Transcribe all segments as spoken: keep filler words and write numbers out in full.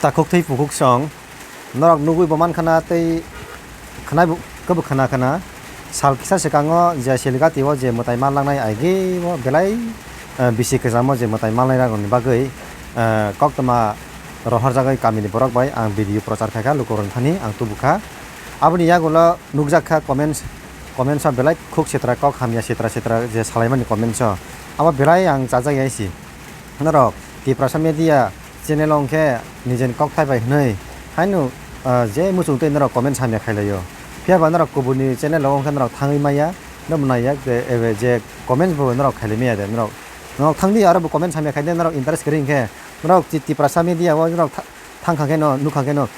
Takhuk twi pukhuk song, norok nugwi bo mankha na tei khwnai bo, kebo khwna khwna. Sal kisa swkango je Siligati o je mwtai manlangnai aigwi o belai, eh, bisi kwchamo je mwtai manlainai rokni bagwi, eh, koktwma rohorjagwi kamini borok bai ang video prochar khaikha, lukurokni thani ang tubukha. Aboni yagulo nukjakha comments, comments o belai khuk sitra kok hamya sitra sitra je salaimani comments o. Abo belai ang chajak ya si. Norok Tiprasa Media channel o hwnkhe nijeni kokthai bai hwnwi haino, ah, je muchung twi norok comment hamya khailaio. Phiya ba norok kubuni channel o hwnkhe norok thangwi maya, norok naiya je, ebe je comments bo norok khailai maya de norok. Norok thangdi aro bo comments hamya khaide norok interest kwrwi hwnkhe norok Ti-, Tiprasa Media o norok tha-, thangkha khe no nukha khe no.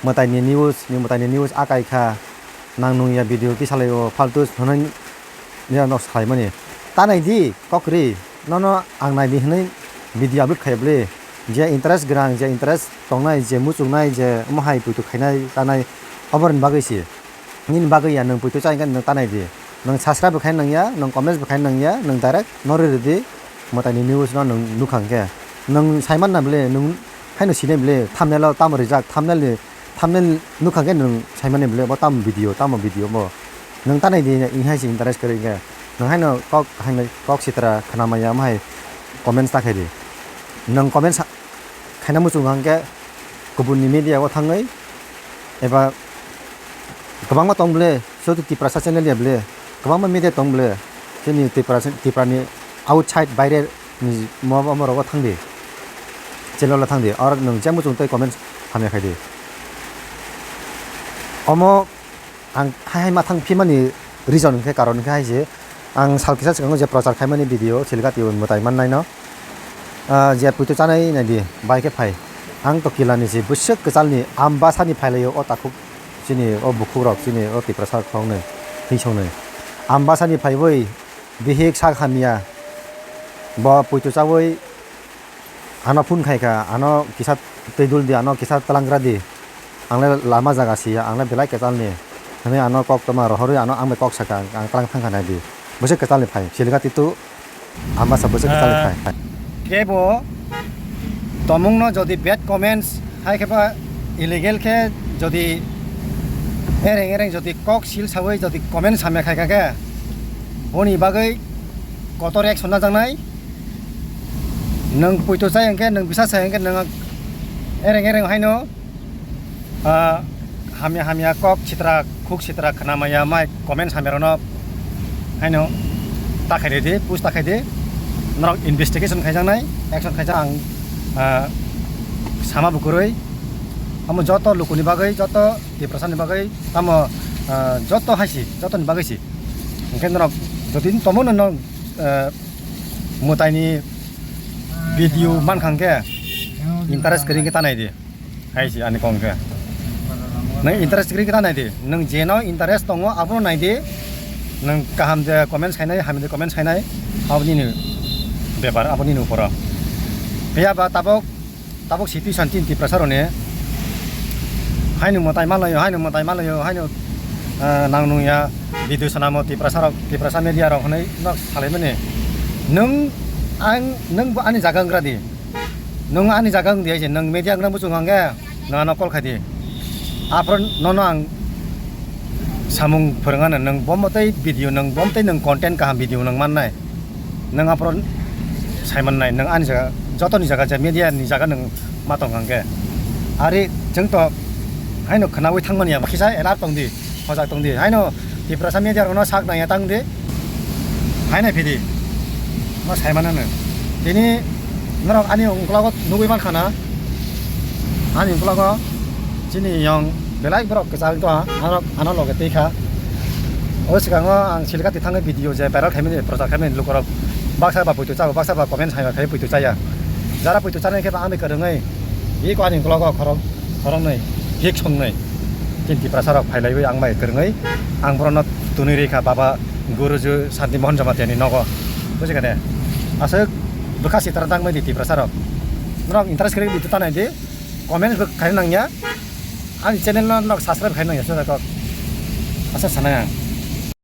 Mwtaini news, ni mwtaini news akai kha, nang nung ya video tisalaio, faltus hwnwi ni ano salaimani. Ta nai di, kok ri, nono ang nai di hwnwi video upload khai bwle. Je interest gwnang, je interest tongnai, je muchungnai, je omo hai puitu khainai, tanai, oborni bagwi si. Nini bagwi ya, nwng puitu chai khe nwng ta nai di. Nwng subscribe bo khai nang ya, nwng comments bo khai nang ya, nwng direct no riri di. Mwtaini news no nwng nukha hwnkhe. Nwng saiman na bwle, nwng haino sinai bwle, thumbnail o tamo rijak, thumbnail ni, thumbnail nukha hwnkhe nwng saimani bwle, bo tamo video, tamo video bo. Nwng ta nai di, wng hai se interest kwrwi hwnkhe. Nwng haino kok, haino kok sitra khna maya, omo hai comments ta khai di. Nwng comments khaina muchung hwnkhe kubunni media o thangwi eba kwbangma tong bwle, soto Tiprasa channel ya bwle, kwbangma media tong bwle, chini Tiprasa, Tiprani outside baire ni mo-, mo-, rogo thangdi, channel o thangdi, or nwng je muchung tei comment hamya khaidi. Omo ang hai hai ma thang phimani reason hwnkhe, karon hwnkhe hai se, ang sal kisa swkango je prochar khaimani video Siligati o mwtai mannaino, ah, je puitu chanai naidi bai khe phai. Ang to kilani se bwswk kwchalni Ambasani phailaio o takhuk chini o bukhukrok chini o Tiprasa khoroknwi hingsongnwi. Ambasani phaiwi bihik sak hamya bo puitu chawi ano phone khai kha, ano kisa twi dul di, ano kisa twlang gra di. Ang le lama jaga si ya, ang le belai kwchal ni. Hwnwi ano kok toma rohorwi ano ang bai kok saka, ang twlang thang kha nai di. Bwswk kwchal ni phai, Siligati tu Ambasa bwswk kwchal ni phai. Kebo tomung no jodi bad comments hai khe ba illegal khe jodi ereng ereng jodi kok sil sawi jodi comment samya khai kha khe boni bagwi kotor action najaknai. Nwng puitu chai hwnkhe, nwng bisa chai hwnkhe, nwng ereng ereng haino, ah, hamya hamya kok sitra, khuk sitra khna maya mai comment hamya rokno haino ta khai di, push ta khai di. Norok investigation khaijaknai, action khaijak ang, ah, sama bo kwrwi. Omo joto lukuni bagwi, joto Tiprasani bagwi, tamo, ah, joto hai si, jotoni bagwi si. Hwnkhe norok jodi tomo no, no, ah, mwtaini video mankha hwnkhe interest kwrwi hwnkhe ta nai di. Hai se ani kok hwnkhe. Nwng interest kwrwi khe ta nai di. Nwng jeno interest tongo abono nai di. Nwng kaham je comments khainai, hamya je comments khainai, abo nini bepar, abo nini uporo. Phiya ba tabok Tabuk situation tin Tiprasa rokni haino mwtai malaio, haino mwtai malaio, haino, ah, nang nung ya video sanamo Tiprasa rok, Tiprasa media rok hwnwi nok salaimani. Nwng ang, nwng bo ani jaga wngkra di. Nwng ani jaga wng di hai se, nwng media wngkra muchung hwnkhe nwng ano call khai di. Aphuru nono ang samung phwrwng ano, nwng bomo tei video, nwng bom tei nwng content kaham video nwng mannai. Nwng aphuru sai mannai, nwng ani jaga, jotoni jaga je media ni jaga nwng ma tong hwnkhe. Ari chwng to haino khwnaui thangmani ya, kisa alert tong di, hojak tong di. Haino Tiprasa media rokno sak nangya tang di. Haino phidi. Ma sai mano nwng. Tini norok ani ungkulago nugui mankha na. Ani ungkulago chini yong belai borok kwchang wngkha, ano, ano loge twi kha. O swkango ang Siligati thangwi video je viral khaimani, prochar khaimani, lukurok baksa ba poito chao, baksa ba comment hai khai poito chaya. Jara poito chanai khe ba ang bai kwrwngwi, eko ani ungkulago khorok, khoroknwi, hik songnwi, tin Tiprasa rok phai laiwi ang bai kwrwngwi, ang borokno tunui rikha Baba Guruju Santi Mohan Jamatia ni nogo. Buji kha de? Aswk bwkha sitra tangmani Tiprasa rok. Norok interest kwrwi video ta nai di. Comment bo khai nangya. Ani channel no nok subscribe khai nangya, sura kok. Asa sana yang.